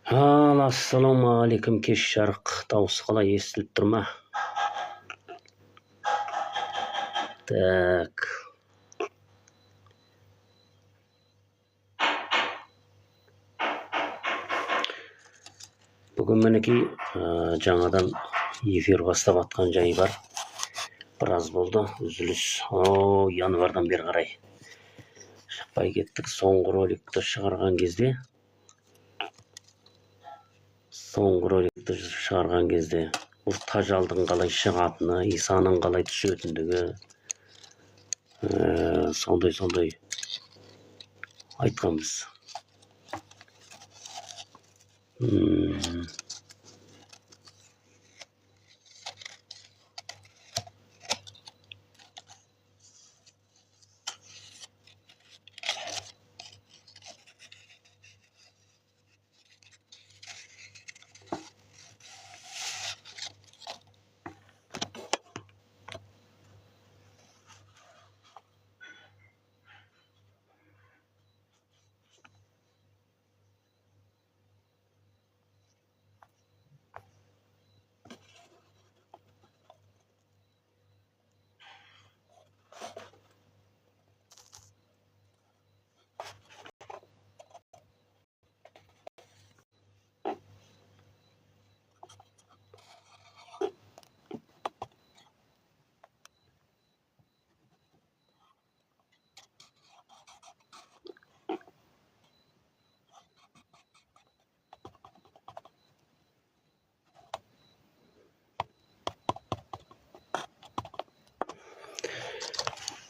Ал, ассалаумағалейкум, кеш жарық. Дауыс қалай, естіліп тұр ма? Так. Бүгін мінекей жаңадан эфир бастап атқан жай бар. Біраз болды үзіліс. О, январдан бері қарай шықпай кеттік. Соңғы роликті шығарған кезде, бұл тажалдың қалай шығатыны, Исаның қалай түсетіндігі, сондай айтқанбыз.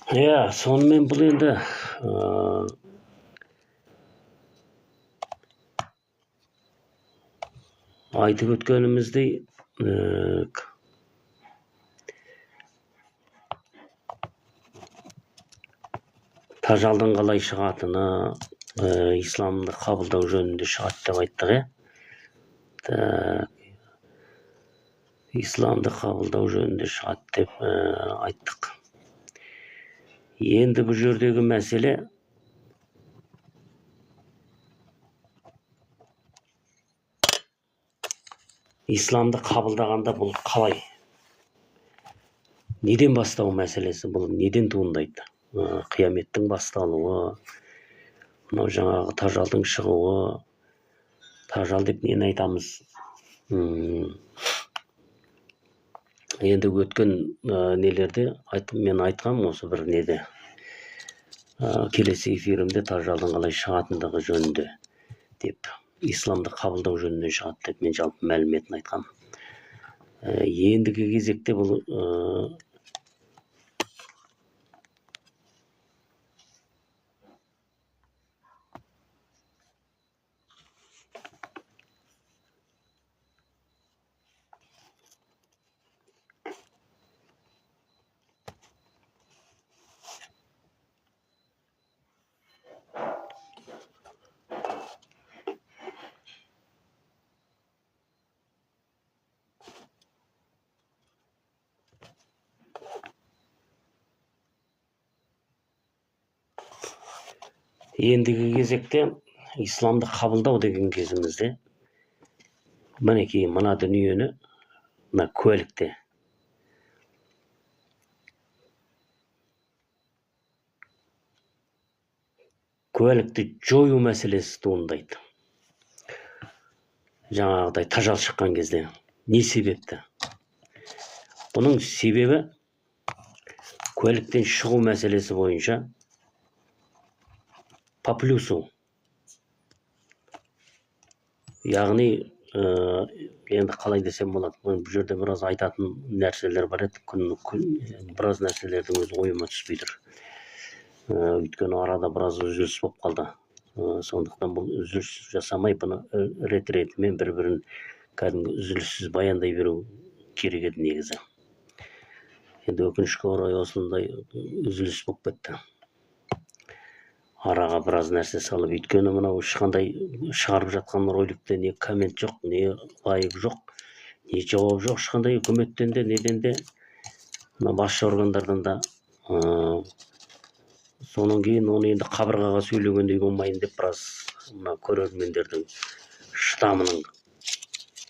Иә, сонымен бұл енді айтып өткеніміздей, тажалдың қалай шығатыны, исламды қабылдау жөнінде шығады деп айттық, иә? Так, исламды қабылдау жөнінде шығады деп айттық. Енді бұл жердегі мәселе исламды қабылдағанда бұл қалай? Неден бастау мәселесі, бұл неден туындайды? Қияметтің басталуы, мынау жаңағы тажалдың шығуы, тажал деп нені айтамыз? Енді өткен нелерде мен айтқам осы бір неде. Келесі эфирімде тажалдың қалай шығатындығы жөнінде деп, исламды қабылдау жөнінен шығады деп мен жалпы мәліметін айтқам. Ендігі кезекте бұл ендігі кезекте исламды қабылдау деген кезімізде мінекей мына дүниені, мына куәлікте куәлікті жою мәселесі туындайды. Жаңағыдай тажал шыққан кезде не себепті? Бұның себебі куәліктен шығу мәселесі бойынша по плюсу, яғни енді қалай десем болады, бұл жерде біраз айтатын нәрселер бар еді, біраз нәрселердің өзі ойыма түспей тұр. Өйткені арада біраз үзіліс болып қалды. Сондықтан бұл үзіліс жасамай, бұны рет-ретімен бір-бірін кәдімгі үзіліссіз баяндай беру керек еді негізі. Енді өкінішке орай осындай үзіліс болып кетті. Араға біраз нәрсе салып, өйткені мынау ешқандай шығарып жатқан роликте не коммент жоқ, не лайк жоқ, не жауап жоқ ешқандай үкіметтен де, неден де, мына басшы органдардан да. Сонан кейін оны енді қабырғаға сөйлегендей болмайын деп біраз мына көрермендердің шыдамының,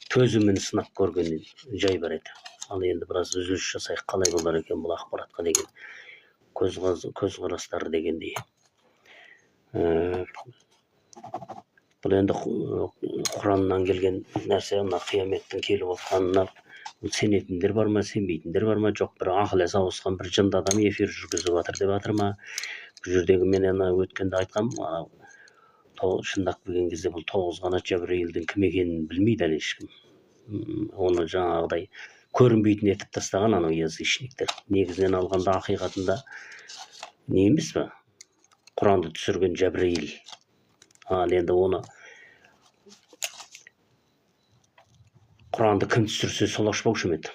төзімін сынап көрген жай бар еді. Ал енді біраз үзіліс жасайық, қалай болар екен бұл ақпаратқа деген көзқарастар дегендей. Бұл енді Құраннан келген нәрсе, мына қияметтің келіп отқанына сенетіндер бар ма, сенбейтіндер бар ма, жоқ бір ақыл есі ауысқан бір жынды адам эфир жүргізіп жатыр деп жатыр ма? Бұл жердегі мен ана өткенде айтқанмын, анау шындап келген кезде бұл тоғыз қанат Жәбірейілдің кім екенін білмейді әлі ешкім. Оны жаңағыдай көрінбейтін етіп тастаған анау язычниктер. Негізінен алғанда ақиқатында не емес пе? Құранды түсірген Жәбірейіл. Ал енді оны Құранды кім түсірсе сол ашпаушы ма еді?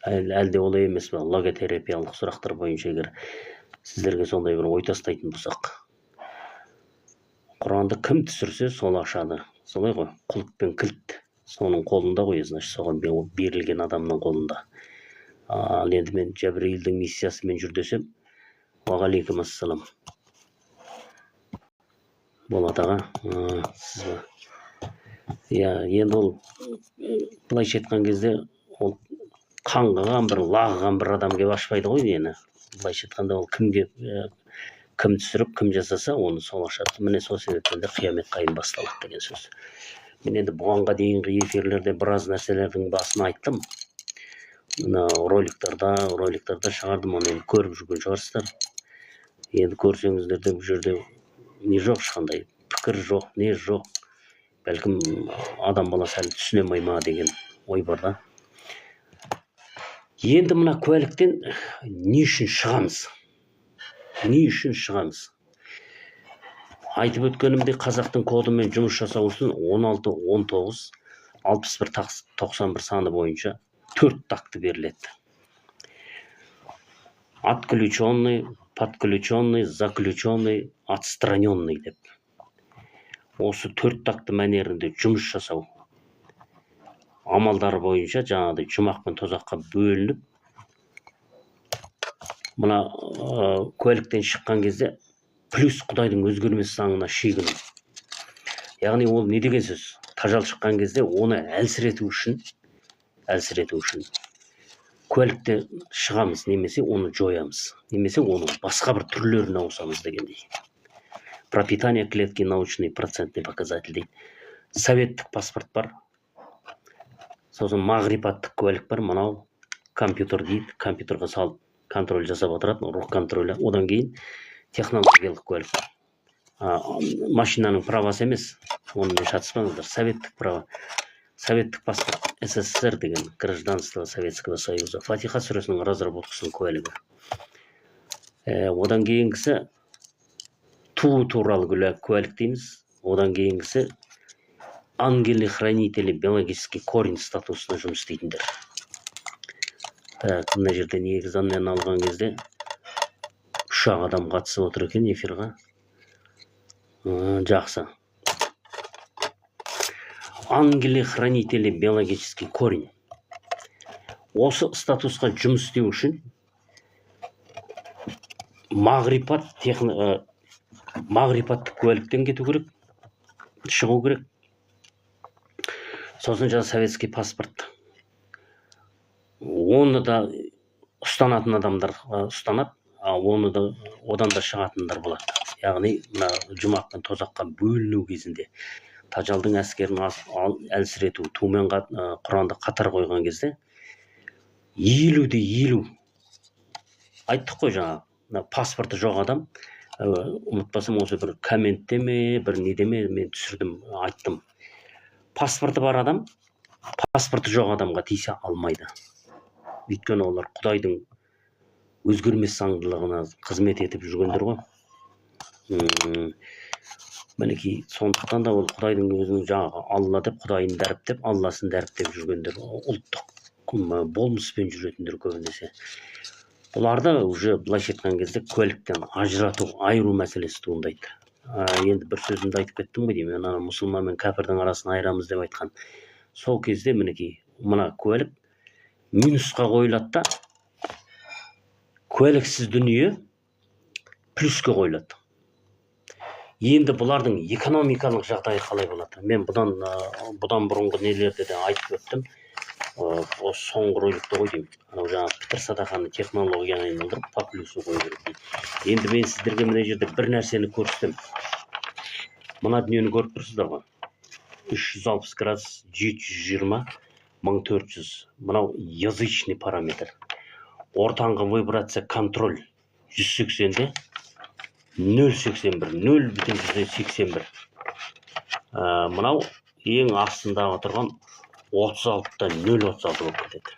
Әлде олай емес пе? Логотерапиялық сұрақтар бойынша егер сіздерге сондай бір ой тастайтын болсақ, Құранды кім түсірсе сол ашады. Солай ғой, құлып пен кілт соның қолында ғой, значит, соған берілген адамның қолында. Ал енді мен Жәбірейілдің миссиясымен жүр десем, уағалейкум ассалам. Болат аға, сіз ба? Иә, енді ол былайша айтқан кезде ол қаңғыған бір, лағыған бір адам келіп ашпайды ғой нені. Былайша айтқанда ол кімге кім түсіріп, кім жасаса, оны сол ашады. Міне сол себептен де қиямет қайым басталады деген сөз. Мен енді бұғанға дейінгі эфирлерде біраз нәрселердің басын айттым. Мына роликтарда шығардым, оны енді көріп жүрген шығарсыздар. Енді көрсеңіздер де бұл жерде не жоқ, ешқандай пікір жоқ, не жоқ. Бәлкім адам баласы әлі түсіне алмай ма деген ой бар да. Енді мына куәліктен не үшін шығамыз? Не үшін шығамыз? Айтып өткенімдей, қазақтың кодымен жұмыс жасау үшін 16, 19, 61, 91 саны бойынша 4 такты беріледі. Отключенный, подключенный, заключенный, отстраненный деп. Осы 4 такты мәнерінде жұмыс жасау амалдары бойынша жаңағыдай жұмақ пен тозаққа бөлініп, мына куәліктен шыққан кезде плюс Құдайдың өзгермес заңына шегіну. Яғни ол не деген сөз? Тажал шыққан кезде оны әлсірету үшін куәлікте шығамыз, немесе оны жоямыз, немесе оның басқа бір түрлеріне ауысамыз дегендей. Пропитание клетки научный процентный показатель дейді. Советтік паспорт бар. Сосын мағрипаттық куәлік бар, мынау компьютер дейді, компьютерға салып контроль жасап отырады, рух контролі. Одан кейін технологиялық куәлік. Машинаның правасы емес, онымен шатыспаңыздар. Советтік права, советтік паспорт, СССР деген, гражданство Советского Союза, Фатиха сүресінің разработкасының куәлігі. Одан кейінгісі туу туралы куәлік дейміз. Одан кейінгісі ангелы-хранители биологический корень статусына жұмыс істейтіндер. Так, мына жерде негізінен алған кезде 3 адам қатысып отыр екен эфирға. Жақсы. Ангелы-хранители биологический корень. Осы статусқа жұмыс істеу үшін мағрипаттық куәліктен кету керек, шығу керек. Сосын жаңа советский паспорт. Оны да ұстанатын адамдар ұстанады, оны да одан да шығатындар болады. Яғни мына жұмақ пен тозаққа бөліну кезінде тажалдың әскерін әлсірету, тумен Құранды қатар қойған кезде 50-50 айттық қой жаңа, мына паспорты жоқ адам, ұмытпасам осы бір комментте ме, бір неде ме мен түсірдім, айттым. Паспорты бар адам паспорты жоқ адамға тиісе алмайды. Өйткені олар Құдайдың өзгермес заңдылығына қызмет етіп жүргендер ғой. Мінекей, сондықтан да ол Құдайдың өзінің жаңағы Алла деп, Құдайын дәріптеп, Алласын дәріптеп жүргендер, ұлттық болмыспен жүретіндер көбінесе. Бұларда уже былайша айтқан кезде куәліктен ажырату, айыру мәселесі туындайды. Енді бір сөзімді айтып кеттім ғой деймін, ана мұсылман мен кәпірдің арасын айырамыз деп айтқан. Сол кезде мінекей мына куәлік минусқа қойылады да, куәліксіз дүние плюске қойылады. Енді бұлардың экономикалық жағдайы қалай болады? Мен бұдан бұрынғы нелерде де айтып өттім. Осы соңғы роликте ғой деймін, анау жаңағы пітір садақаны технологияға айналдырып, по плюсу қою керек дейді. Енді мен сіздерге мына жерде бір нәрсені көрсетемін. Мына дүниені көріп тұрсыздар ғой: 360 градус, 720, 1400. Мынау язычный параметр. Ортаңғы вибрация контроль 180-де 0,81, 0,81. Мынау ең астындағы тұрған 36-да 0,36 болып кетеді.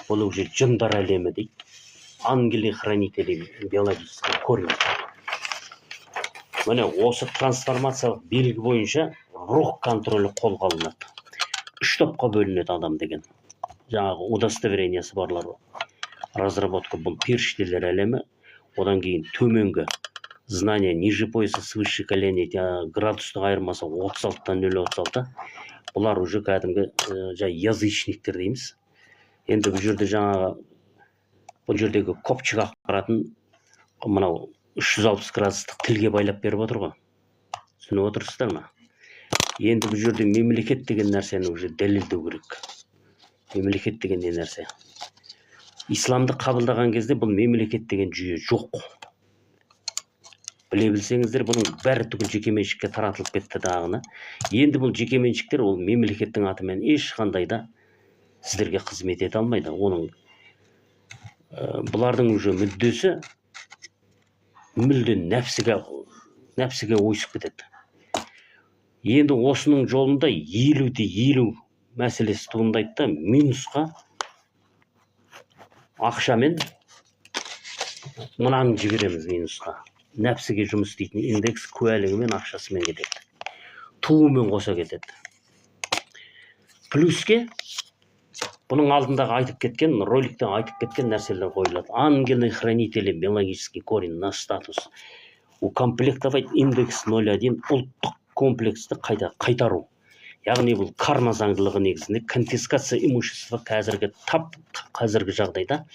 Бұл уже жындар әлемі дейді, ангелы хранители, биологический корень. Міне, осы трансформациялық белгі бойынша рух контролі қолға алынады. Үш топқа бөлінеді адам деген: жаңағы удостоверениесі барлар, разработка, бұл періштелер әлемі. Одан кейін төменгі знание, ниже пояса, свыше колени, градустық айырмасы 36-да 0,36. Бұлар уже кәдімгі жай язычниктер дейміз. Енді бұл жерде жаңағы, бұл жердегі көпшілік ақпаратын мынау 360 градустық тілге байлап беріп отыр ғой, түсініп отырсыздар ма? Енді бұл жерде мемлекет деген нәрсені уже дәлелдеу керек. Мемлекет деген не нәрсе? Исламды қабылдаған кезде бұл мемлекет деген жүйе жоқ, біле білсеңіздер. Бұның бәрі түгел жекеменшікке таратылып кетті дағыны. Енді бұл жекеменшіктер ол мемлекеттің атымен ешқандай да сіздерге қызмет ете алмайды. Оның бұлардың уже мүддесі мүлде нәпсіге ойысып кетеді. Енді осының жолында 50 де 50 мәселесі туындайды да, минусқа ақшамен мынаны жібереміз. Минусқа нәпсіге жұмыс істейтін индекс куәлігімен, ақшасымен кетеді, туымен қоса кетеді. Плюске бұның алдындағы айтып кеткен роликте айтып кеткен нәрселер қойылады: ангелы хранители, биологический корень на статус укомплектовать, индекс 0,1, ұлттық комплексті қайта қайтару. Яғни бұл карма заңдылығы негізінде конфискация имущества. Қазіргі тап қазіргі жағдайда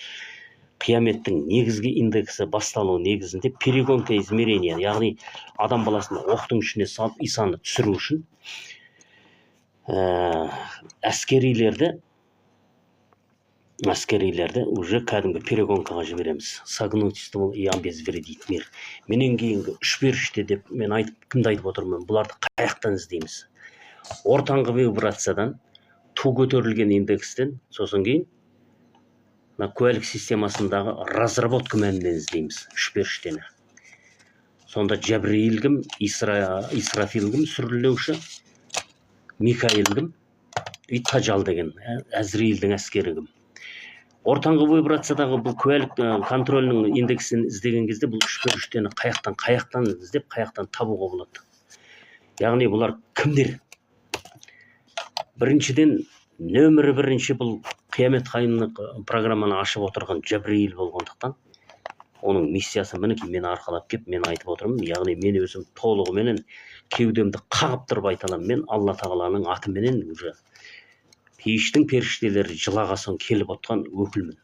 қияметтің негізгі индексі басталуы негізінде перегонка измерения, яғни адам баласын оқтың ішіне салып, Исаны түсіру үшін әскерилерді уже кәдімгі перегонкаға жібереміз, согнуть ствол и обезвредить мир. Менен кейінгі үш періште деп мен айтып, кімді айтып отырмын? Бұларды қаяқтан іздейміз? Ортаңғы вибрациядан, ту көтерілген индекстен, сосын кейін мына куәлік системасындағы разработка мәнінен іздейміз үш періштені. Сонда Жәбірейіл кім, Исрафил кім, сүрлеуші Микаил кім и Тажал деген Әзірейілдің әскері кім? Ортаңғы вибрациядағы бұл куәлік контролінің индексін іздеген кезде бұл үш періштені қаяқтан іздеп, қаяқтан табуға болады? Яғни бұлар кімдер? Біріншіден, нөмірі бірінші, бұл қиямет қайымдық программаны ашып отырған Жәбірейіл болғандықтан, оның миссиясы мінекей, мені арқалап келіп, мен айтып отырмын. Яғни мен өзім толығыменен кеудемді қағып тұрып айта аламын: мен Алла тағаланың атыменен уже пейіштің періштелері жылаған соң келіп отқан өкілмін.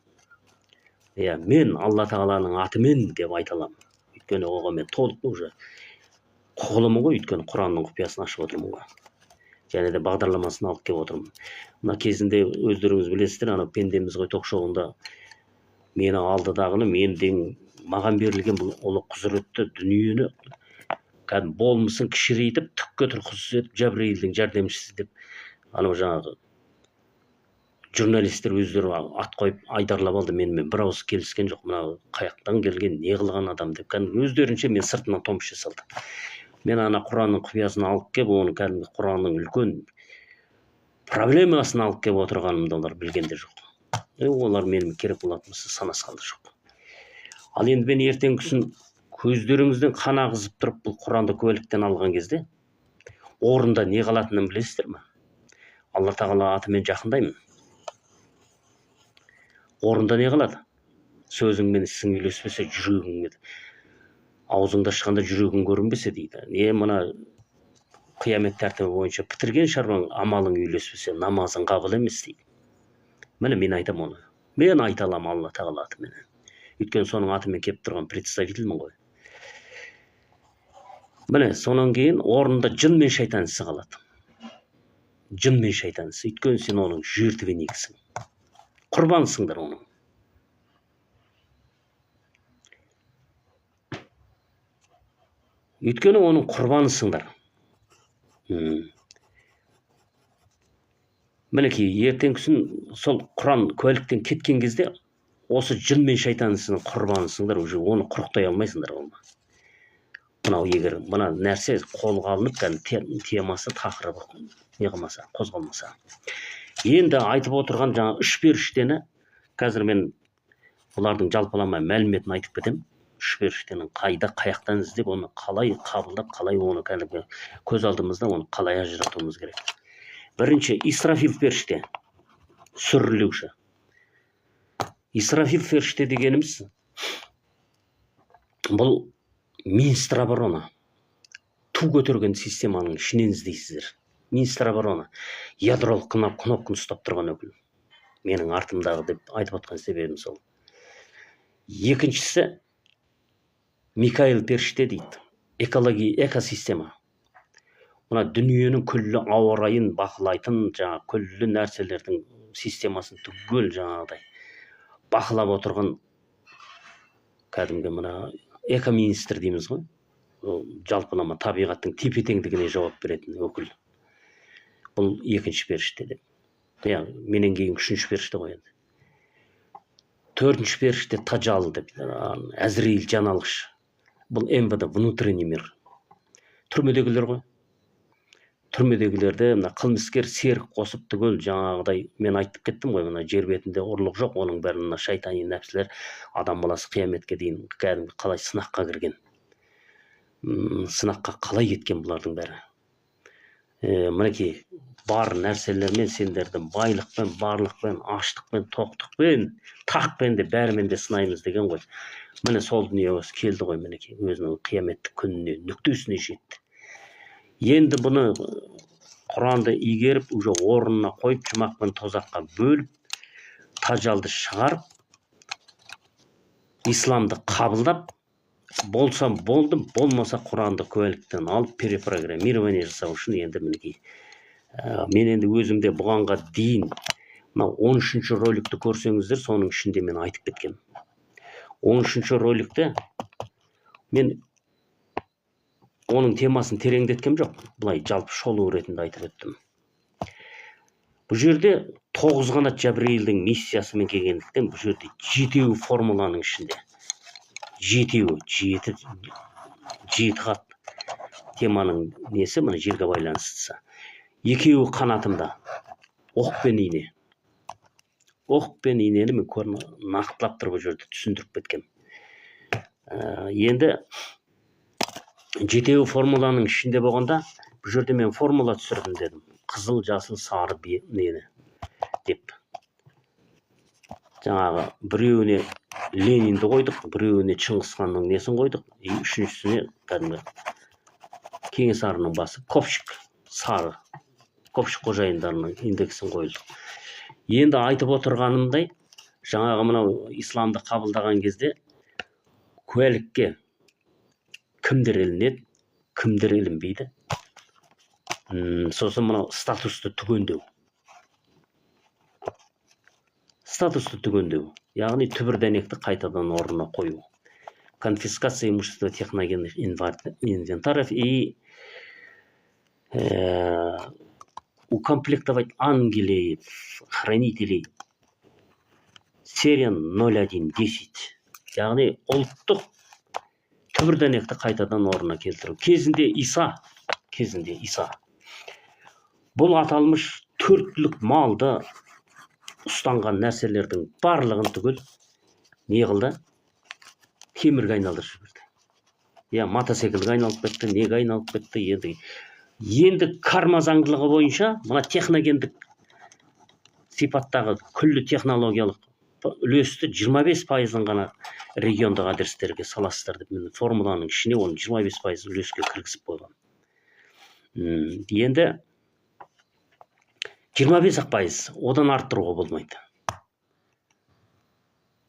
Иә, мен Алла тағаланың атымен деп айта аламын, өйткені оған мен толық уже құқылымын ғой, өйткені Құранның құпиясын ашып отырмын ғой және де бағдарламасын алып келіп отырмын. Мына кезінде өздеріңіз білесіздер, анау «Пендеміз ғой» ток шоуында мені алды дағыны, мен маған берілген бұл ұлы құзыретті дүниені кәдімгі болмысын кішірейтіп, түкке тұрғысыз етіп, Жәбірейілдің жәрдемшісі деп анау жаңағы журналистер өздері ат қойып айдарлап алды. Менімен бір ауыз келіскен жоқ, мынау қаяқтан келген, не қылған адам деп, кәдімгі өздерінше мен сыртынан томпыш жасалды. Мен ана Құранның құпиясын алып келіп, оны кәдімгі Құранның үлкен проблемасын алып келіп отырғанымды олар білген де жоқ. Олар менімен керек болатын болса, санасқан да жоқ. Ал енді мен ертеңгісін көздеріңізден қан ағызып тұрып бұл Құранды куәліктен алған кезде орында не қалатынын білесіздер ме? Алла тағала атымен жақындаймын. Орында не қалады? Сөзің мен ісің үйлеспесе, жүрегің, аузыңды ашқанда жүрегің көрінбесе дейді. Не, мына қиямет тәртібі бойынша бітірген шаруаң, амалың үйлеспесе, намазың қабыл емес дейді. Міне, мен айтамын оны, мен айта аламын Алла тағала атыменен, өйткені соның атымен келіп тұрған представительмін ғой. Міне, сонан кейін орнында жын мен шайтан ісі қалады. Жын мен шайтан ісі. Өйткені сен оның жертвенниксің. Құрбансыңдар оның. Өйткені оның құрбанысыңдар. Мінекей, ертеңгісін сол Құран куәліктен кеткен кезде осы жын мен шайтан ісінің құрбанысыңдар, уже оны құрықтай алмайсыңдар оны. Мынау егер мына нәрсе қолға алынып, кәдімгі темасы, тақырыбы не қылмаса, қозғалмаса. Енді айтып отырған жаңа үш періштені қазір мен бұлардың жалпылама мәліметін айтып кетемін. Үш періштенің қайда, қаяқтан іздеп, оны қалай қабылдап, қалай оны кәдімгі көз алдымызда оны қалай ажыратуымыз керек. Бірінші, Исрафил періште, сүрлеуші. Исрафил періште дегеніміз бұл министр оборона. Ту көтерген системаның ішінен іздейсіздер. Министр оборона, ядролық кнопканы ұстап тұрған өкіл. Менің артымдағы деп айтып отқан себебім сол. Екіншісі Микаил періште дейді. Экология, экосистема. Мына дүниенің күллі ауа райын бақылайтын, жаңа күллі нәрселердің системасын түгел жаңағыдай бақылап отырған кәдімгі мына экоминистр дейміз ғой. Жалпылама табиғаттың тепе-теңдігіне жауап беретін өкіл. Бұл екінші періште деп. Иә, менен кейін үшінші періште ғой енді. Төртінші періште Тажал деп, Әзірейіл жан алғыш. Бұл МВД, внутренний мир. Түрмедегілер ғой. Түрмедегілерді мына қылмыскер серік қосып түгел жаңағыдай мен айтып кеттім ғой, мына жер бетінде ұрлық жоқ, оның бәрін мына шайтани нәпсілер адам баласы қияметке дейін кәдімгі қалай сынаққа кірген, сынаққа қалай кеткен бұлардың бәрі. Мінекей бар нәрселермен сендерді байлықпен, барлықпен, аштықпен, тоқтықпен, тақпен де бәрімен де сынаймыз деген ғой. Міне сол дүние осы келді ғой, мінекей өзінің қияметтік күніне, нүктесіне жетті. Енді бұны Құранды игеріп, уже орнына қойып, жұмақ пен тозаққа бөліп, тажалды шығарып, исламды қабылдап, болсам болдым, болмаса Құранды куәліктен алып, перепрограммирование жасау үшін енді мінекей. Мен енді өзімде бұғанға дейін мынау 13-ші роликті көрсеңіздер, соның ішінде мен айтып кеткенмін. 13-ші роликті мен оның темасын тереңдеткем жоқ, былай жалпы шолу ретінде айтып өттім. Бұл жерде 9 қанат Жабірейілдің миссиясымен келгендіктен бұл жерде 7 формуланың ішінде 7, 7 қат теманың несі мына жерге байланыстысы. 2 қанатымда оқ пен ине. Оқ пен инені мен нақтылап тұрып бұл жерде түсіндіріп кеткем. Енді 7 формуланың ішінде болғанда бұл жерде мен формула түсірдім дедім. Қызыл, жасыл, сары нені деп. Жаңағы біреуіне Ленинді қойдық, біреуіне Шыңғысханның несін қойдық, үшіншісіне кәдімгі Кенесарының басы Копшик, сары Копшик қожайындарының индексін қойдық. Енді айтып отырғанымдай, жаңағы мынау исламды қабылдаған кезде куәлікке кімдер ілінеді, кімдер ілінбейді. Сосын мынау статусты түгендеу. Статусты түгендеу, яғни түбір дәнекті қайтадан орнына қою. Конфискация имущества техногенных инвентаров и укомплектовать ангелей, хранителей серия 0110. Яғни ұлттық түбір дәнекті қайтадан орнына келтіру. Кезінде Иса бұл аталмыш төрттілік малды ұстанған нәрселердің барлығын түгел не қылды? Темірге айналдырып жіберді. Я, мотоциклге айналып кетті, неге айналып кетті? Енді карма заңдылығы бойынша мына техногендік сипаттағы күллі технологиялық үлесті 25%-ын ғана региондық адрестерге саласыздар деп мен формуланың ішіне оны 25% үлеске кіргізіп қойған. Енді 25% одан арттыруға болмайды.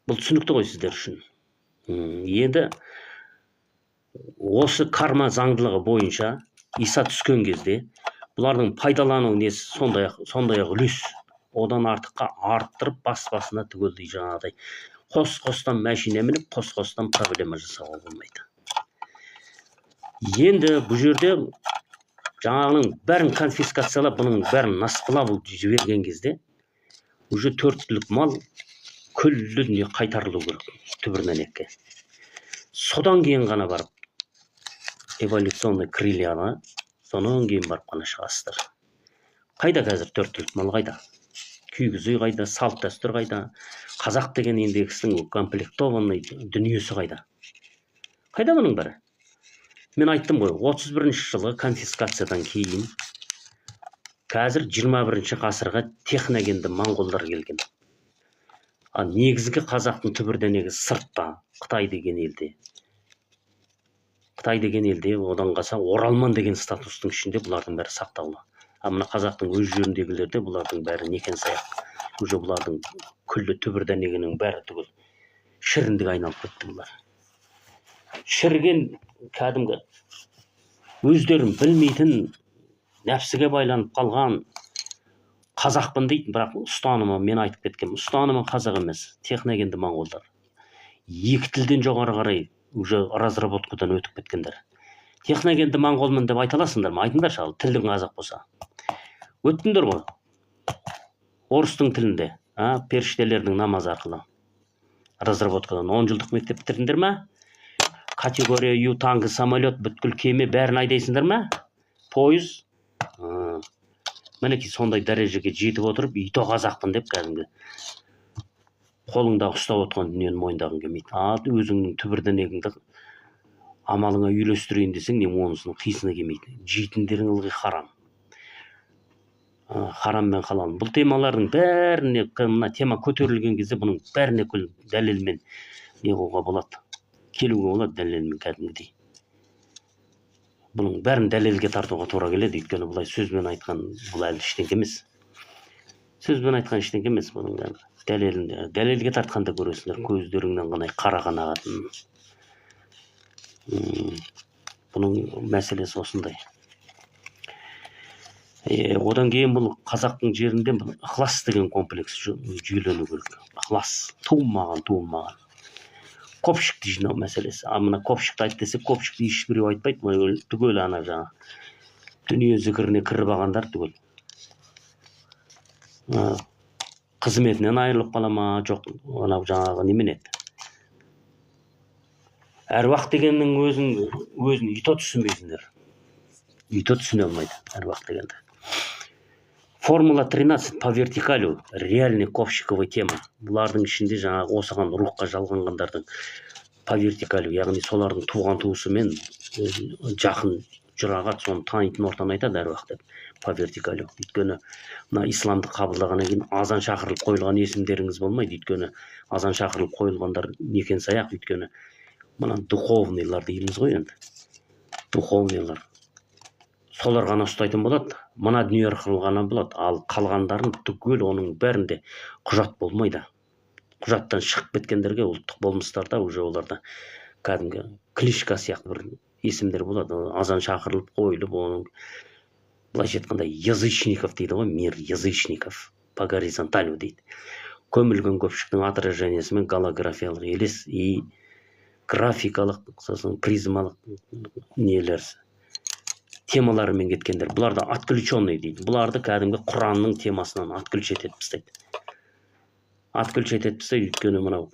Бұл түсінікті ғой сіздер үшін. Енді Осы карма заңдылығы бойынша Иса түскен кезде бұлардың пайдалану несі сондай-ақ үлес, одан артыққа арттырып бас-басына түгелдей жаңағыдай қос-қостан мәшине мініп, қос-қостан проблема жасауға болмайды. Енді бұл жерде жаңағының бәрін конфискациялап, бұның бәрін насқылап жіберген кезде уже төрт түлік мал күллі дүние қайтарылу керек түбірінен екке. Содан кейін ғана барып эволюционный крыльяны, содан кейін барып қана шығасыздар. Қайда қазір төрт түлік мал қайда? Күйгіз үй қайда? Салт дәстүр қайда? Қазақ деген индекстің комплектованный дүниесі қайда? Қайда бұның бәрі? Мен айттым ғой, 31 жылғы конфискациядан кейін қазір 21 ғасырға техногенді моңғолдар келген. Ал негізгі қазақтың түбірденегі сыртта, Қытай деген елде. Қытай деген елде, одан қалса оралман деген статустың ішінде бұлардың бәрі сақтаулы. Ал мына қазақтың өз жеріндегілерде бұлардың бәрі некен саяқ. Уже бұлардың күллі түбірденегінің бәрі түгел шіріндіге айналып кетті бұлар. Шіріген кәдімгі өздерін білмейтін, нәпсіге байланып қалған қазақпын дейді, бірақ ұстанымы, мен айтып кеткенмін, ұстанымы қазақ емес, техногенді моңғолдар. Екі тілден жоғары қарай уже разработкадан өтіп кеткендер. Техногенді моңғолмын деп айта аласыңдар ма? Айтыңдаршы, ал тілдің қазақ болса. Өттіңдер ғой. Орыстың тілінде, періштелердің намазы арқылы. Разработкадан 10 жылдық мектеп бітірдіңдер ма? Категория Ю, танкі, самолет, бүткіл кеме бәрін айдайсыңдар ма? Пойыз. Мінекей сондай дәрежеге жетіп отырып, ито қазақпын деп кәдімгі қолыңдағы ұстап отырған дүниені мойындағың келмейді. Ал өзіңнің түбірденегіңді амалыңа үйлестірейін десең, не онысының қисыны келмейді. Жейтіндерің ылғи харам. Харам мен халал. Бұл темалардың бәріне, мына тема көтерілген кезде бұның бәріне күл дәлелмен не қылуға болады. Келуге болады дәлелмен кәдімгідей. Бұның бәрін дәлелге тартуға тура келеді, өйткені бұлай сөзбен айтқан бұл әлі ештеңке емес. Сөзбен айтқан ештеңке емес бұның бәрі. Дәлелін, дәлелге тартқанда көресіңдер, көздеріңнен ғана қара қан ағатынын. Бұның мәселесі осындай. Одан кейін бұл қазақтың жерінде бұл ықылас деген комплекс жүйелену керек. Ықылас туылмаған, туылмаған. Көпшікті жинау мәселесі. А мына көпшікті айт десе, көпшікті ешбіреу айтпайды. Мына түгел ана жаңа дүние зікіріне кіріп алғандар түгел. Қызметінен айырылып қала ма, жоқ, анау жаңағы немене еді? Әруақ дегеннің өзін ито түсінбейсіңдер. Ито түсіне алмайды әруақ дегенді. Формула 13 по вертикалю, реальный ковщиковый тема. Бұлардың ішінде жаңағы осыған рухқа жалғанғандардың по вертикалю, яғни солардың туған туысымен жақын жұрағат, соны танитын ортаны айтады әруақ деп, по вертикалю. Өйткені мына исламды қабылдағаннан кейін азан шақырылып қойылған есімдеріңіз болмайды, өйткені азан шақырылып қойылғандар некен саяқ, өйткені мына духовныйлар дейміз ғой енді, духовныйлар. Солар ғана ұстайтын болады, мына дүние арқылы ғана болады, ал қалғандарын түгел оның бәрінде құжат болмайды. Құжаттан шығып кеткендерге ұлттық болмыстарда уже оларда кәдімгі кличка сияқты бір есімдер болады. Азан шақырылып қойылып, оның былайша айтқанда язычников дейді ғой, мир язычников по горизонталю дейді. Көмілген көпшіктің отражениесімен голографиялық елес и графикалық, сосын призмалық нелер темаларымен кеткендер. Бұларды отключенный дейді. Бұларды кәдімгі Құранның темасынан отключать етіп тастайды. Отключать етіп тастайды, өйткені мынау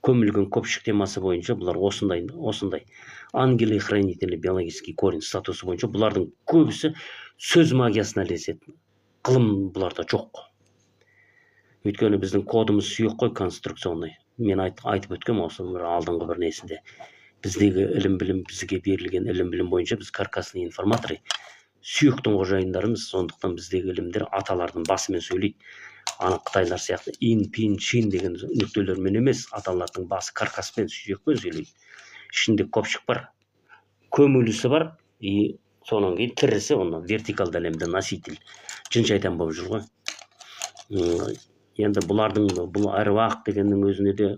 көмілген көпшік темасы бойынша бұлар осындай, осындай ангелы хранители биологический корень статусы бойынша бұлардың көбісі сөз магиясына ілеседі. Ғылым бұларда жоқ. Өйткені біздің кодымыз сүйек қой, конструкционный. Мен айтып өткенмін осы бір алдыңғы бір несінде. Біздегі ілім білім, бізге берілген ілім білім бойынша біз каркасный информаторы, сүйектің қожайындарымыз, сондықтан біздегі ілімдер аталардың басымен сөйлейді. Ана қытайлар сияқты ин, пин, чин деген нүктелермен емес, аталардың басы каркаспен, сүйекпен сөйлейді. Ішінде көпшік бар, көмулісі бар, и содан кейін тірісі, оны вертикалды әлемде носитель, жын шайтан болып жүр ғой. Енді бұлардың бұл әруақ дегеннің өзіне де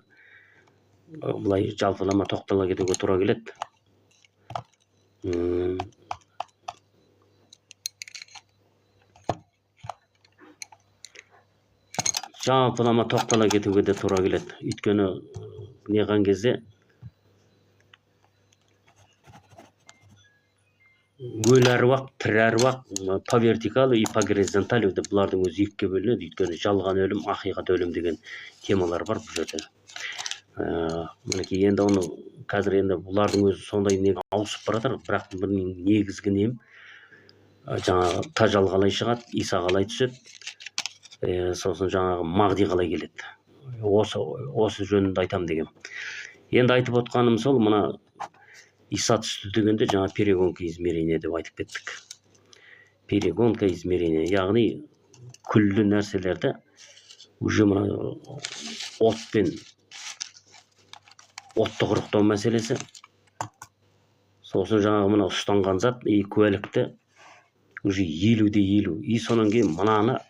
былай жалпылама тоқтала кетуге тура келеді. Жалпылама тоқтала кетуге де тура келеді. Өйткені неған кезде өлі әруақ, тірі әруақ по вертикали и по горизонтали деп бұлардың өзі екіге бөлінеді. Өйткені жалған өлім, ақиқат өлім деген темалар бар бұл жерде. Мінекей енді оны қазір енді бұлардың өзі сондай не ауысып бара жатыр, бірақ бұның негізгі нем жаңағы тажал қалай шығады, Иса қалай түседі, сосын жаңағы Мағди қалай келеді. Осы жөнінде айтам дегем. Енді айтып отқаным сол, мына Иса түсті дегенде жаңа перегонка измерения деп айтып кеттік. Перегонка измерения, яғни күллі нәрселерді уже мына отпен отты құрықтау мәселесі, сосын жаңағы мына ұстанған зат и куәлікті уже 50-де 50. И содан кейін мынаны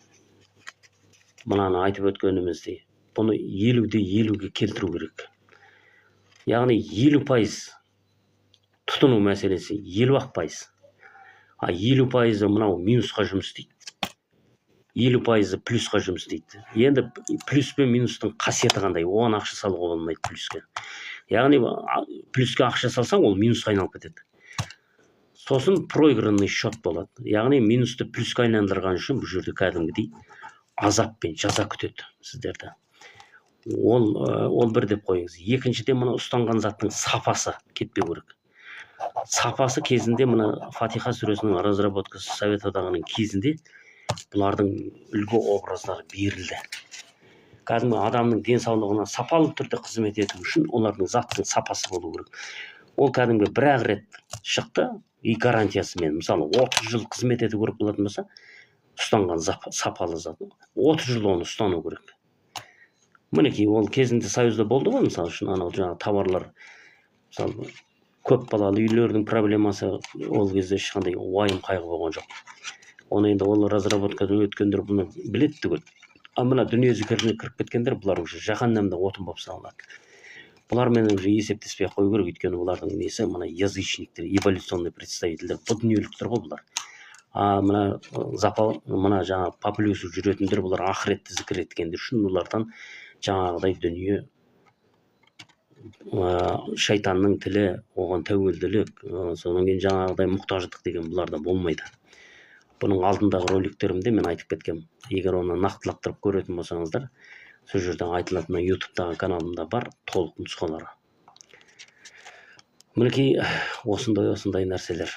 айтып өткеніміздей, бұны 50-де 50-ге келтіру керек. Яғни 50% тұтыну мәселесі, 50%. А 50%-ы мынау минусқа жұмыс істейді, 50%-ы плюсқа жұмыс істейді. Енді плюс пен минустың қасиеті қандай? Оған ақша салуға болмайды плюске. Яғни плюске ақша салсаң, ол минусқа айналып кетеді. Сосын проигранный счет болады. Яғни минусты плюске айналдырған үшін бұл жерде кәдімгідей азап пен жаза күтеді сіздерді. Ол бір деп қойыңыз. Екіншіден, мына ұстанған заттың сапасы кетпеу керек. Сапасы кезінде мына Фатиха сүресінің разработкасы Совет Одағының кезінде бұлардың үлгі образдары берілді. Кәдімгі адамның денсаулығына сапалы түрде қызмет ету үшін олардың заттың сапасы болу керек. Ол кәдімгі бір-ақ рет шықты и гарантиясымен, мысалы, 30 жыл қызмет ету керек болатын болса, ұстанған сапалы зат 30 жыл оны ұстану керек. Мінекей, ол кезінде Союзда болды ғой, мысалы үшін, анау жаңағы товарлар, мысалы, көп балалы үйлердің проблемасы ол кезде ешқандай уайым қайғы болған жоқ. Оны енді ол разработкадан өткендер бұны біледі түгел. А мына дүние зікіріне кіріп кеткендер, бұлар уже жаһаннамда отын болып саналады. Бұлармен уже есептеспей қою керек, өйткені бұлардың несі мына язычниктер, эволюционный представительдер, бұ дүниеліктер ғой бұлар. А мына запал, мына жаңа по плюсу жүретіндер, бұлар ақыретті зікір еткендер үшін олардан жаңағыдай дүние, шайтанның тілі, оған тәуелділік, содан кейін жаңағыдай мұқтаждық деген бұларда болмайды. Бұның алдындағы роликтерімде мен айтып кеткем. Егер оны нақтылаттырып көретін болсаңыздар, сол жерде айтылатын мына ютубтағы каналымда бар толық нұсқалары. Мінекей осындай нәрселер.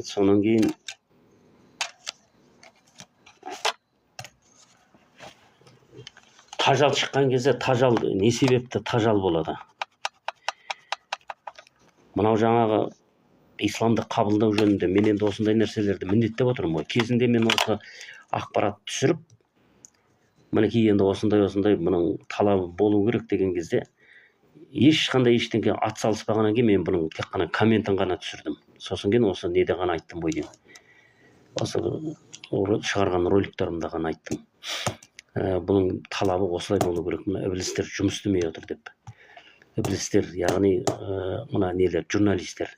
Содан кейін тажал шыққан кезде тажал не себепті тажал болады? Мынау жаңағы исламды қабылдау жөнінде мен енді осындай нәрселерді міндеттеп отырмын ғой. Кезінде мен осы ақпарат түсіріп, мінекей енді осындай осындай бұның талабы болу керек деген кезде ешқандай ештеңе ат салыспағаннан кейін мен бұның тек қана комментін ғана түсірдім. Сосын кейін осы неде ғана айттым ғой деймін. Осы шығарған роликтерімде ғана айттым. Бұның талабы осылай болу керек. Мына ібілістер жұмыс істемей отыр деп. Ібілістер, яғни, мына нелер, журналистер.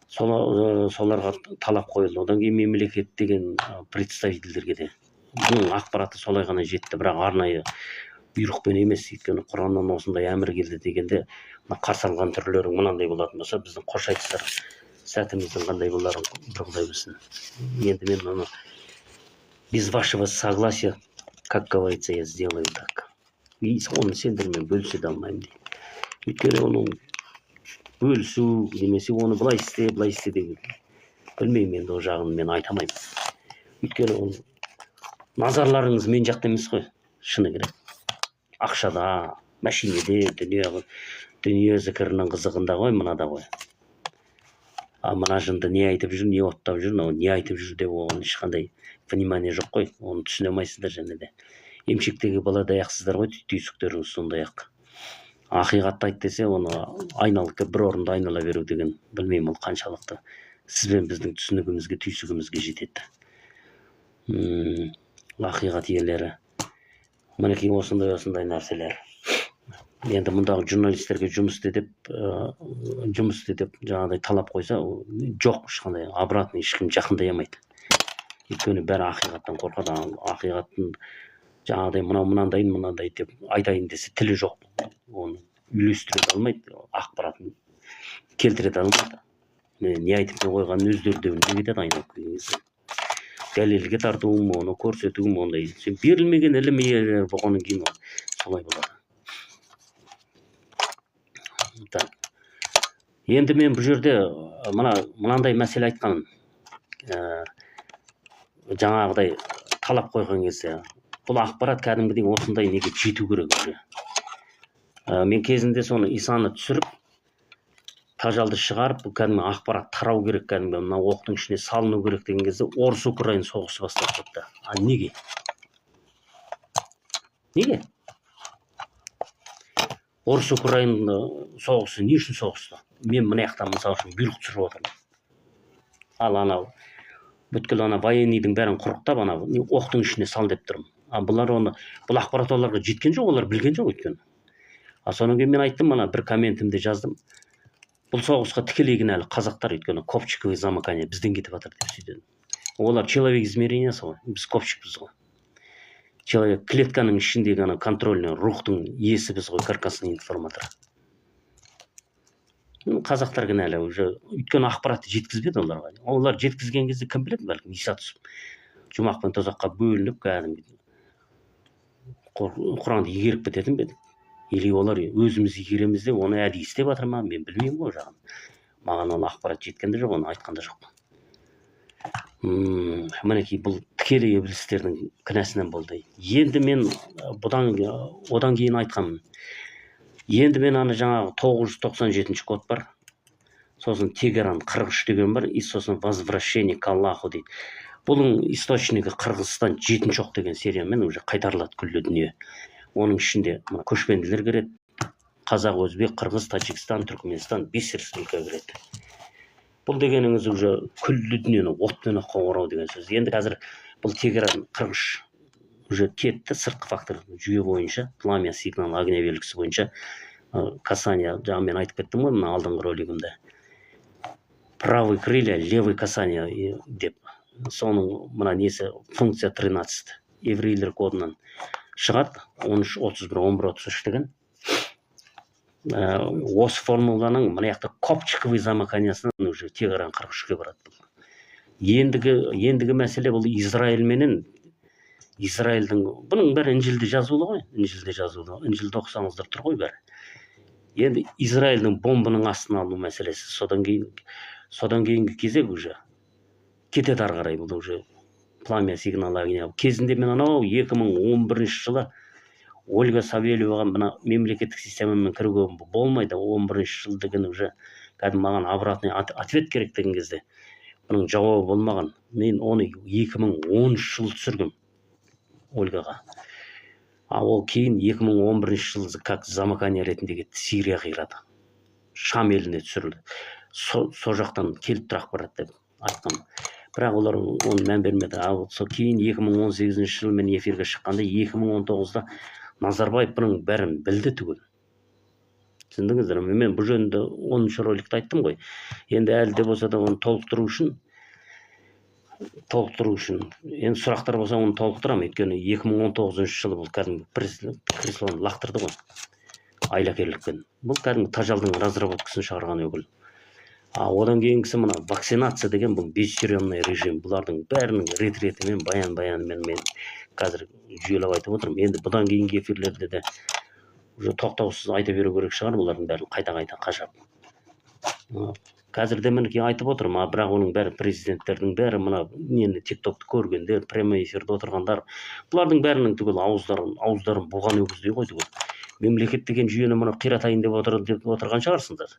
Соларға талап қойылды. Одан кейін мемлекет деген представительдерге де. Бұның ақпараты солай ғана жетті, бірақ арнайы бұйрықпен емес, өйткені Құраннан осындай әмір келді дегенде мына қарсы алған түрлерің мынандай болатын болса, біздің қош айтысар сәтіміздің қандай боларын бір Құдай білсін. Енді мен оны без вашего согласия, как говорится, я сделаю так. И оны сендермен бөлісе де алмаймын дейді. Өйткені оның бөлісу немесе оны былай істе, былай істе деген білмеймін, енді ол жағын мен айта алмаймын. Өйткені ол назарларыңыз мен жақта емес қой, шыны керек. Ақшада, мәшинеде, дүние зікірінің қызығында ғой, мынада ғой. А мына жынды не айтып жүр, не оттап жүр, мынау не айтып жүр деп оған ешқандай внимание жоқ қой, оны түсіне алмайсыздар. Және де емшектегі баладай ақсыздар ғой, түйсіктеріңіз сондай ақ. Ақиқатты айт десе, оны айналып келіп бір орында айнала беру деген, білмеймін, ол қаншалықты сіз бен біздің түсінігімізге, түйсігімізге жетеді. Ақиқат иелері. Мінекей, осындай осындай нәрселер. Енді мұндағы журналистерге жұмыс істе деп, жұмыс істе деп жаңағыдай талап қойса, жоқ, ешқандай обратно ешкім жақындай алмайды. Өйткені бәрі ақиқаттан қорқады. Ақиқаттың жаңағыдай мынау мынандай мынандай деп айтайын десе, тілі жоқ, оны үйлестіре де алмайды, ақпаратын келтіре де алмайды. Не айтып не қойғанын өздері де білмей кетеді. Айналып келген кезде дәлелге тартуым, оны көрсетуім, ондай сен берілмеген ілім иелері болғаннан кейін, ол солай болады. Так, енді мен бұл жерде мына мынандай мәселе айтқаным, жаңағыдай талап қойған кезде бұл ақпарат кәдімгідей осындай неге жету керек уже. Мен кезінде соны Исаны түсіріп, тажалды шығарып, бұл кәдімгі ақпарат тарау керек, кәдімгі мына оқтың ішіне салыну керек деген кезде орыс украин соғысы басталып кетті. А неге, неге орыс украин соғысы, не үшін соғысты? Мен мына жақтан, мысалы үшін, бұйрық түсіріп отырмын, ал анау бүткіл ана военныйдың бәрін құрықтап, ана оқтың ішіне сал деп тұрмын. А бұлар оны, бұл ақпарат оларға жеткен жоқ, олар білген жоқ өйткені. А содан кейін мен айттым, мына бір комментімде жаздым: бұл соғысқа тікелей кінәлі қазақтар, өйткені копчиковый замыкание бізден кетіп жатыр деп сөйтеді. Олар человек измерениесі ғой, біз копчикпіз ғой, человек клетканың ішіндегі ана контрольный рухтың иесі біз ғой, каркасный информатор. Ну, қазақтар кінәлі уже, өйткені ақпаратты жеткізбеді оларға. Олар жеткізген кезде, кім біледі, бәлкім, Иса түсіп, жұмақ пен тозаққа бөлініп, кәдімгі Құранды игеріп кететін бе едік? Или олар өзіміз игереміз деп, оны әдейі істеп жатыр ма, мен білмеймін ғой ол жағын. Маған ол ақпарат жеткен де жоқ, оны айтқан да жоқ. Мінекей, бұл тікелей ібілістердің кінәсінен болды. Енді мен бұдан, одан кейін айтқанмын. Енді мен ана жаңағы 997 код бар, сосын Тегеран 43 деген бар, и сосын возвращение к Аллаху дейді. Бұның источнигі Қырғызстан, жетінші оқ деген сериямен уже қайтарылады күллі дүние. Оның ішінде мына көшпенділер кіреді: қазақ, өзбек, қырғыз, Тәжікстан, Түркіменстан, бес республика кіреді. Бұл дегеніңіз уже күллі дүниені отпен оққа орау деген сөз. Енді қазір бұл Тегеран 43 уже кетті. Сыртқы фактор жүйе бойынша, пламя сигнал огня белгісі бойынша, касание, жаңа мен айтып кеттім ғой мына алдыңғы ролигімде, правый крылья, левый касание деп. Соның мына несі, функция 13 еврейлер кодынан шығады, 13 31 11 33 деген. Осы формуланың мына жақта копчиковый замыканиясынан уже Тегеран 43-ке барады. Бұл ендігі мәселе, бұл Израиль менен Израильдің, бұның бәрі Інжілде жазулы ғой, Інжілде жазулы, Інжілді оқысаңыздар, тұр ғой бәрі. Енді Израильдің бомбаның астына алу мәселесі, содан кейінгі кезек уже кетеді ары қарай. Бұл уже пламя сигнал огня. Кезінде мен анау 2011 жылы Ольга Савельеваға мына мемлекеттік системамен кіруге болмайды, 11 жыл деген уже кәдімгі маған обратный ответ керек деген кезде, бұның жауабы болмаған. Мен оны 2013 жылы түсіргем Ольгаға, а ол кейін 2011 жылы как замыкание ретінде кетті. Сирия қирады, Шам еліне түсірілді, со жақтан келіп тұр ақпарат деп айтқанмын, бірақ олар оны мән бермеді. Ал сол кейін 2018 жылы мен эфирге шыққанда, 2019-да Назарбаев бұның бәрін білді түгел, түсіндіңіздер ме? Мен бұл жөнінде 10-роликте айттым ғой. Енді әлі де болса да оны толықтыру үшін енді сұрақтар болса, оны толықтырамын. Өйткені 2019 жылы бұл кәдімгі креслоны лақтырды ғой айлакерлікпен. Бұл кәдімгі тажалдың разработкасын шығарған өкіл. А одан кейінгісі мына вакцинация деген, бұл бесчерёмный режим. Бұлардың бәрінің рет ретімен, баян баянымен мен қазір жүйелеп айтып отырмын. Енді бұдан кейінгі эфирлерде де уже тоқтаусыз айта беру керек шығар бұлардың бәрін қайта қайта қашап. Қазір де, мінекей, айтып отырмын. А бірақ оның бәрі, президенттердің бәрі, мына нені, Тик Токты көргендер, прямой эфирде отырғандар, бұлардың бәрінің түгел ауыздарын буған өгіздей ғой түгел. Мемлекет деген жүйені мына қиратайын деп отыр деп отырған шығарсыңдар.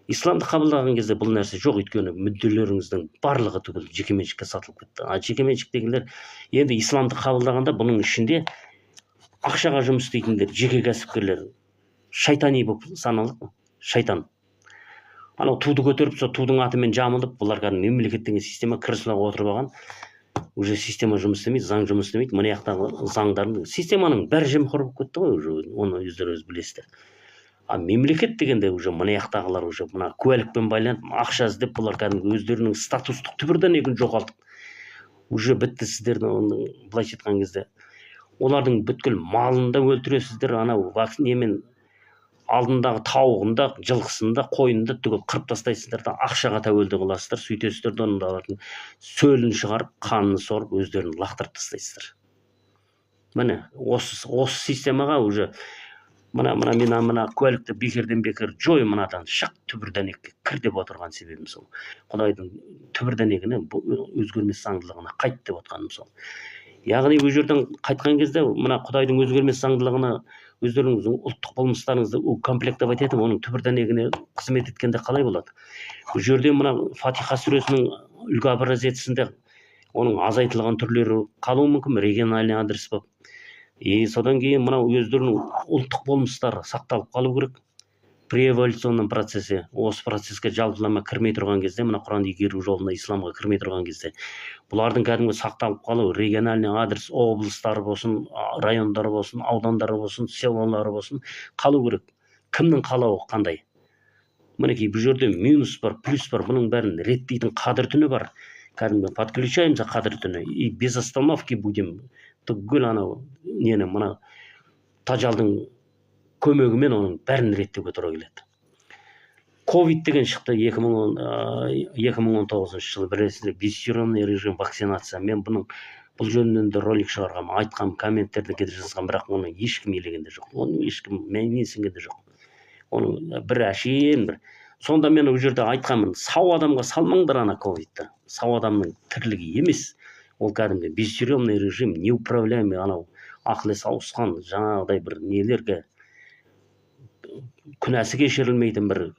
Исламды қабылдаған кезде бұл нәрсе жоқ, өйткені мүдделеріңіздің барлығы түгел жекеменшікке сатылып кетті. А жекеменшіктегілер енді исламды қабылдағанда, бұның ішінде ақшаға жұмыс істейтіндер, жеке кәсіпкерлер шайтани болып саналады ғой. Шайтан анау туды көтеріп, сол тудың атымен жамылып, бұлар кәдімгі мемлекет деген система креслоға отырып алған. Уже система жұмыс істемейді, заң жұмыс істемейді. Мына жақтағы заңдардың, системаның бәрі жемқор болып кетті ғой уже, оны өздеріңіз білесіздер. А мемлекет дегенде уже мына жақтағылар уже мына куәлікпен байланып, ақша іздеп, бұлар кәдімгі өздерінің статустық түбірден жоғалтып, уже бітті. Сіздердің, былайша айтқан кезде, олардың бүткіл малын да өлтіресіздер, анау немен алдындағы тауығын да, жылқысын да, қойын да түгел қырып тастайсыздар да, ақшаға тәуелді қыласыздар. Сөйтесіздер де, оның сөлін шығарып, қанын сорып, өздерін лақтырып тастайсыздар. Міне, осы системаға уже мына мен мына куәлікті бекерден бекер жой, мынадан шық, түбір дәнекке кір деп отырған себебім сол. Құдайдың түбір дәнегіне, өзгермес заңдылығына қайт деп отырғаным сол. Яғни бұл жерден қайтқан кезде мына Құдайдың өзгермес заңдылығына өздеріңіздің ұлттық болмыстарыңызды комплектовать етіп, оның түбір дәнегіне қызмет еткенде қалай болады? Бұл жерде мына Фатиха сүресінің үлгі образецінде оның азайтылған түрлері қалуы мүмкін, региональный адрес болып. И содан кейін мынау өздерінің ұлттық болмыстары сақталып қалу керек при эволюционном процессе. Осы процесске жалпылама кірмей тұрған кезде, мына Құранды игеру жолына, исламға кірмей тұрған кезде, бұлардың кәдімгі сақталып қалу региональный адрес, облыстары болсын, райондары болсын, аудандары болсын, селолары болсын, қалу керек. Кімнің қалауы қандай? Мінекей, бұл жерде минус бар, плюс бар, бұның бәрін реттейтін Қадір түні бар. Кәдімгі подключаемся Қадір түні и без остановки будем түгел анау нені, мына тажалдың көмегімен оның бәрін реттеуге тура келеді. Ковид деген шықты 2019 жылы, білесіздер, бессерьезный режим вакцинация. Мен бұның бұл жөнінен де ролик шығарғанмын, айтқанмын, комменттерде де жазғанмын, бірақ оны ешкім елеген де жоқ, оны ешкім менсінген де жоқ. Оның бір әшейін бір сонда мен ол жерде айтқанмын: сау адамға салмаңдар ана ковидті, сау адамның тірлігі емес ол. Кәдімгі бессерьезный режим, неуправляемый, анау ақыл есі ауысқан жаңағыдай бір нелерге, күнәсі кешірілмейтін бір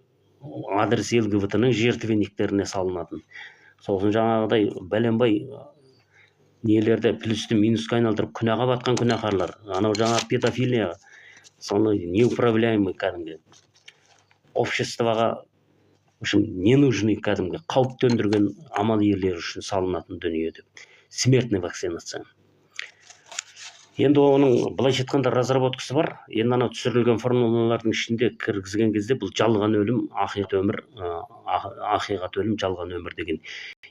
адрес ЛГБТ ның жертвенниктеріне салынатын, сосын жаңағыдай бәленбай нелерді плюсті минусқа айналдырып, күнәға батқан күнәһарлар, анау жаңағы педофилия, соны неуправляемый, кәдімгі обществоға, в общем, ненужный, кәдімгі қауіп төндірген амал иелері үшін салынатын дүние деп. Смертный вакцинация. Енді оның, былайша айтқанда, разработкасы бар. Енді анау түсірілген формулалардың ішінде кіргізген кезде, бұл жалған өлім, ақиқат өмір, ақиқат өлім, жалған өмір деген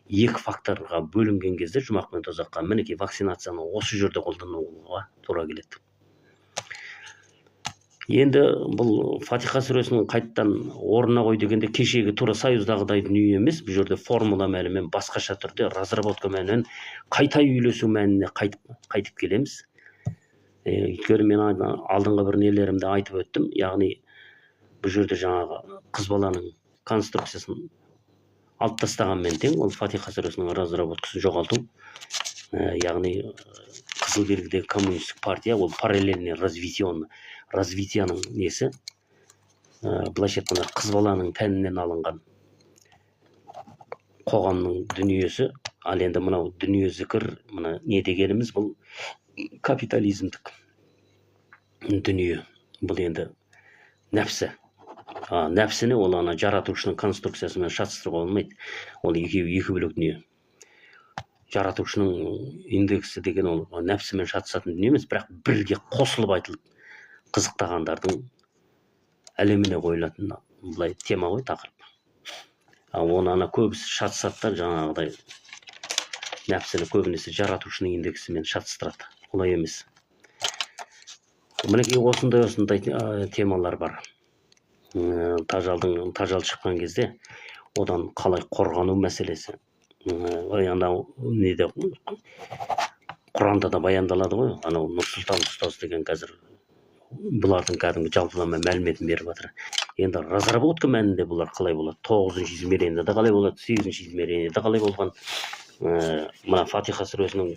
екі факторға бөлінген кезде, жұмақ пен тозаққа, мінекей, вакцинацияны осы жерде қолдануға тура келеді. Енді бұл Фатиха сүресінің қайттан орнына қой дегенде, кешегі тура союздағыдай дүние емес. Бұл жерде формула мәнімен, басқаша түрде разработка мәнімен, қайта үйлесу мәніне қайтып келеміз. Өйткені мен алдыңғы бір нелерімде айтып өттім, яғни бұл жерде жаңағы қыз баланың конструкциясын алып тастағанмен тең ол Фатиха сүресінің разработкасын жоғалту. Яғни қызыл белгідегі коммунистік партия ол параллельный развитияның несі, былайша айтқанда, қыз баланың тәнінен алынған қоғамның дүниесі. Ал енді мынау дүние, зікір, мына не дегеніміз, бұл капитализмдік дүние, бұл енді нәпсі. А нәпсіні ол ана жаратушының конструкциясымен шатыстыруға болмайды, ол екеуі екі бөлек дүние. Жаратушының индексі деген ол нәпсімен шатысатын дүние емес, бірақ бірге қосылып айтылып, қызықтағандардың әлеміне қойылатын былай тема ғой, тақырып. А оны ана көбісі шатысады да, жаңағыдай нәпсіні көбінесе жаратушының индексімен шатыстырады, олай емес. Мінекей, осындай темалар бар. Тажалдың, тажал шыққан кезде одан қалай қорғану мәселесі. Анау неде, Құранда да баяндалады ғой. Анау Нұрсұлтан ұстаз деген қазір бұлардың кәдімгі жалпылама мәліметін беріп жатыр. Енді разработка мәнінде бұлар қалай болады, тоғызыншы измерениеде қалай болады, сегізінші измерениеде қалай болған, мына Фатиха сүресінің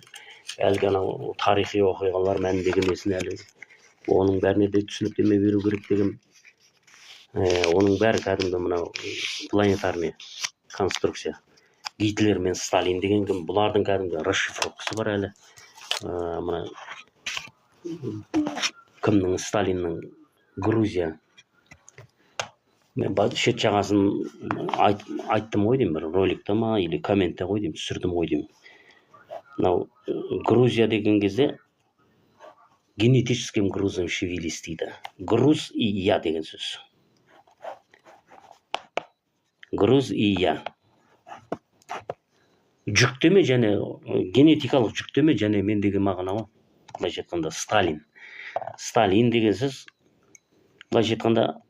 әлгі анау тарихи оқиғалар мәніндегі несін, әлі оның бәріне де түсініктеме беру керек деген. Оның бәрі кәдімгі мынау планетарный конструкция, Гитлер мен Сталин деген кім, бұлардың кәдімгі расшифровкасы бар әлі. Мына кімнің, Сталиннің Грузия, мен шет жағасын айттым ғой деймін, бір роликте ма или комментте ғой деймін, түсірдім ғой деймін. Мынау Грузия деген кезде генетическим грузом шевелись дейді. Груз и я деген сөз. Груз и я. Жүктеме және генетикалық жүктеме және мен деген мағына ғой. Былайша айтқанда Сталин. Сталин деген сөз, былайша айтқанда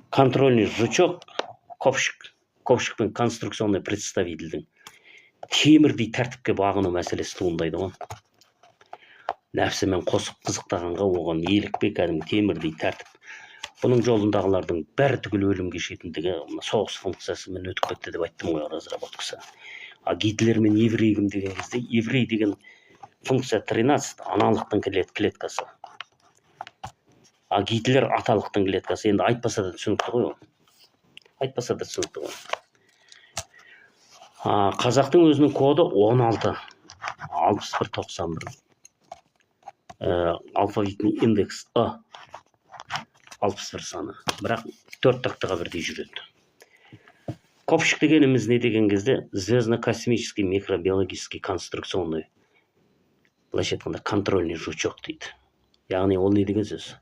контрольный жучок, ковшик, ковшик пен конструкционный представительдің темірдей тәртіпке бағыну мәселесі туындайды ғой. Нәпсімен қосып қызықтағанға оған елікпе кәдімгі темірдей тәртіп. Бұның жолындағылардың бәрі түгел өлім кешетіндігі соғыс функциясымен өтіп кетті деп айттым ғой, разработкасы. А Гитлер мен еврей кім деген кезде, еврей деген функция 13 аналықтың клеткасы. А Гитлер аталықтың клеткасы. Енді айтпаса да түсінікті ғой ол. Айтпаса да түсінікті ғой. Қазақтың өзінің коды 16, 61, 91. Алфавитный индекс А, 61 саны. Бірақ 4 тақтаға бірдей жүреді. Копшик дегеніміз не деген кезде, звездно-космический микробиологический конструкционный, былайша айтқанда контрольный жучок дейді. Яғни ол не деген сөз?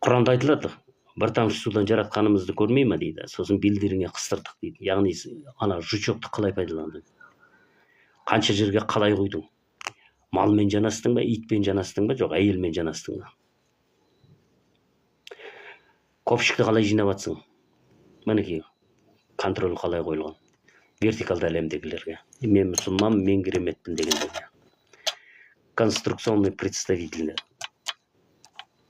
Құранда айтылады, бір тамшы судан жаратқанымызды көрмей ма дейді, сосын белдеріңе қыстырдық дейді. Яғни ана жучокты қалай пайдаландың? Қанша жерге қалай қойдың? Малмен жанастың ба, итпен жанастың ба, жоқ әйелмен жанастың ба? Копшикті қалай жинап атсың? Мінекей, контроль қалай қойылған? Вертикалды әлемдегілерге. Мен мұсылман, мен кереметпін дегендерге. Конструкционный представитель.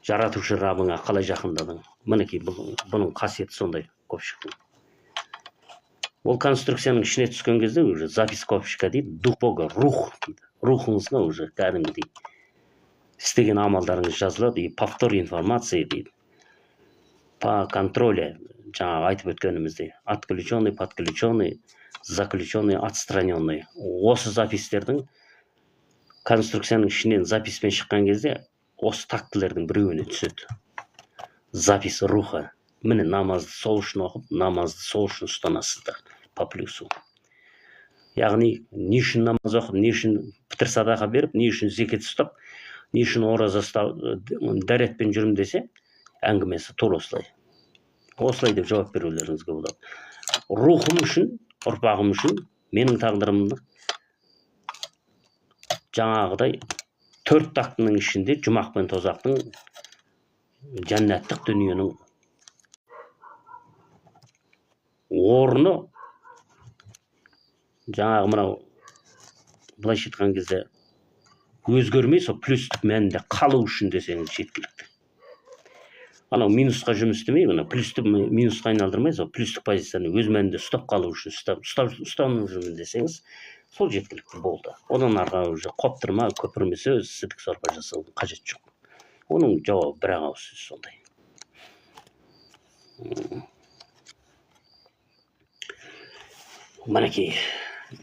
Жаратушы рабыңа қалай жақындадың? Мінекей, бұның қасиеті сондай копшиктің. Ол конструкцияның ішіне түскен кезде уже запись копшика дейді, дух Бога, рух дейді. Рухыңызға уже кәдімгідей істеген амалдарыңыз жазылады, и повтор информации дейді. По контроле, жаңағы айтып өткеніміздей, отключенный, подключенный, заключенный, отстраненный. Осы запистердің конструкцияның ішінен записпен шыққан кезде осы тактілердің біреуіне түседі. Запись руха. Міне, намазды сол үшін оқып, намазды сол үшін ұстанасыздар по плюсу. Яғни не үшін намаз оқып, не үшін пітір садақа беріп, не үшін зекет ұстап, не үшін ораза ұстап, дәретпен жүрмін десе, әңгімесі тура осылай. Осылай деп жауап берулеріңізге болады. Рухым үшін, ұрпағым үшін менің тағдырымды жаңағыдай 4 тақтының ішінде жұмақ пен тозақтың, жәннаттық дүниенің орны жаңағы мынау былайша айтқан кезде өзгермей сол плюстік мәнінде қалу үшін десеңіз жеткілікті. Анау минусқа жұмыс істемей, мына плюсті минусқа айналдырмай, сол плюстік позицияны өз мәнінде ұстап қалу үшін ұстанып жүрмін десеңіз, сол жеткілікті болды. Одан арға уже қоптырма, көпірме сөз, сідік сорпа жасаудың қажеті жоқ. Оның жауабы бір ақ ауыз сөз сондай. Мінекей,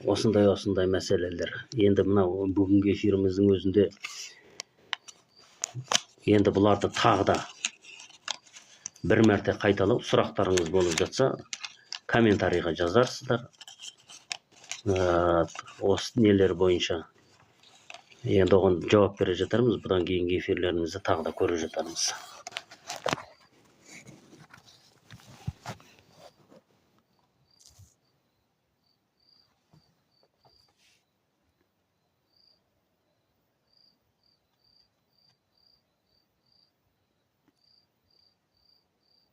осындай мәселелер. Енді мынау бүгінгі эфиріміздің өзінде енді бұларды тағы да бір мәрте қайталау, сұрақтарыңыз болып жатса, комментарийға жазарсыздар. Осы нелер бойынша енді оған жауап бере жатармыз. Бұдан кейінгі эфирлерімізді тағы да көре жатармыз.